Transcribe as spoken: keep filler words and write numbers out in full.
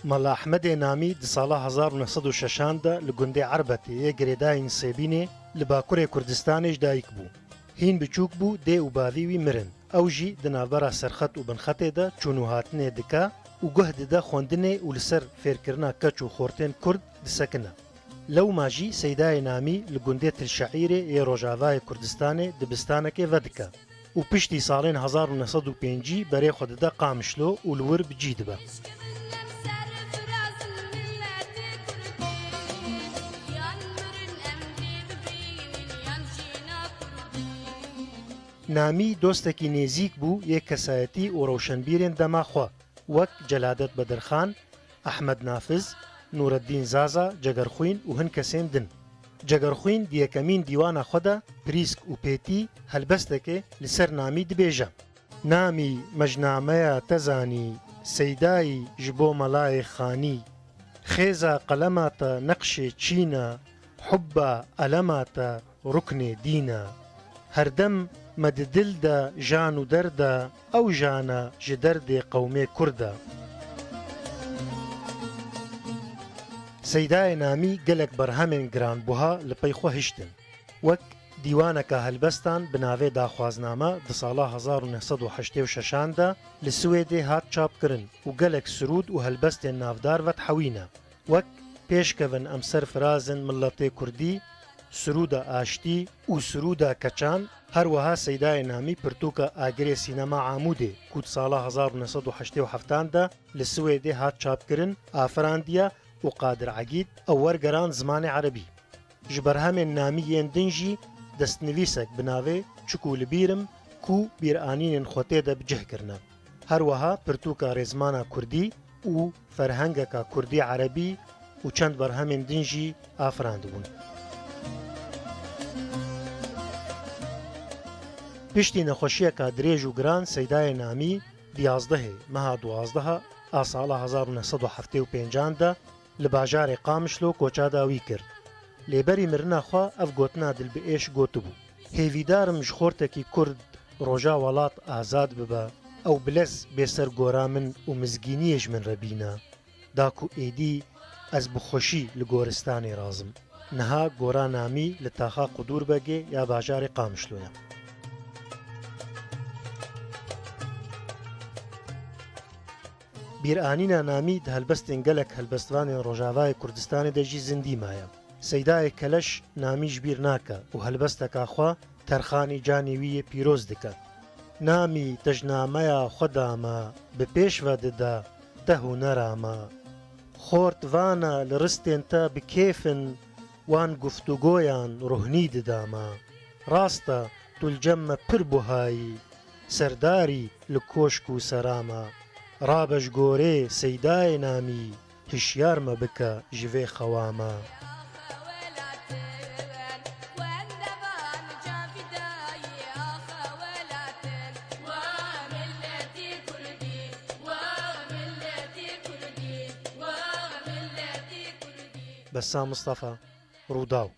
Mela Ehmedê Namî di sala hezar û neh sed û şeşan de li gundê Erbetê yê girêdayî Nisêbînê li Bakurê Kurdistanê ji dayik bû. Hîn biçûk bû, dê û bavî wî mirin. Ew jî di navbera serxet û binxetê de çûn û hatinê dike û guh dide xwendinê û li ser fêrkirina keç û xortên Kurd disekine. Lewma jî Seydayê Namî li gundê Til Şeîrê yê rojavayê Kurdistanê dibistanekê vedike û piştî salên hezar û neh sed û pêncî berê xwe dide Qamişlo û li wir bi cî dibe. Namî dostekî nêzîk bû yê kesayetî û rewşenbîrên dema xwe, wek Celadet Bedirxan, Ehmed Nafiz, Nûreddîn Zaza, Cegerxwîn û hin kesên din. Cegerxwîn di yekemîn dîwana xwe de Pirîsk û Pêtî helbestekê li ser Namî dibêje. Namî, me ji nameya te zanî, Seydayî ji bo melayê Xanî. Xêza qelema te neqşê çîn e, hubba elema te ruknê dîn e. Herdem me di dil de jan û derd e, ew jan e ji derdê qewmê Kurd e. Seydayê Namî gelek berhemên giranbuha li pey xwe hiştin. Wek dîwaneka helbestan bi navê Daxwazname di sala hezar û neh sed û heştê û şeşan de li Swêdê hat çapkirin û gelek sirûd û helbestên navdar vedihewîne. Wek Pêşkevin em serfiraz in miletê Kurdî, Sirûda Aştî û Sirûda Keçan, her wiha Seydayê Namî pirtûka Agirê Sînema Amûdê ku di sala hezar û neh sed û heştê û heftan de li Swêdê hat çapkirin, afirandiye û Qadir Egîd ew wergerand zimanê erebî. Ji berhemên Namî yên din jî destnivîsek bi navê Çik û Li Bîr Im ku bîranînên xwe tê de bi cih kirine. Her wiha pirtûka Rêzmana Kurdî û Ferhengeka Kurdî Erebî û çend berhemên din jî afirandibûn. Piştî nexweşiyeka dirêj û giran Seydayê Namî di yazdehê meha duwazdeh a sala hezar û neh sed û heftê û pêncan de li bajarê Qamişlo koça dawî kir. Lê berî mirina xwe ev gotina dilbiêş gotibû: Hêvîdar im ji xortekî Kurd roja welat azad bibe, ew bilez bê ser gora min û mizgîniyê ji min re bîne. Da ku êdî ez bi xweşî li goristanê razim. Niha gora Namî li taxa Qudûrbegê ya bajarê Qamişlo ye. Bîranîna Namî di helbestên gelek helbestvanên Rojavayê Kurdistanê de jî zindî maye. Seydayê Keleş Namî ji bîr nake û helbesteka xwe Terxanî canê wî yê pîroz dike. Namî, te ji nameya xwe da me, bi pêş ve dide te hunera me. Xort vane li ristên te bi kêf in, wan guftûgoyan ruhnî dida me. Rast e, tu li cem me pir buhayî, serdarî li koşk û sera me. Rabe ji gorê Seydayê Namî, hişyar me bike ji vê xewa me. Bessam Mistefa, Rûdaw.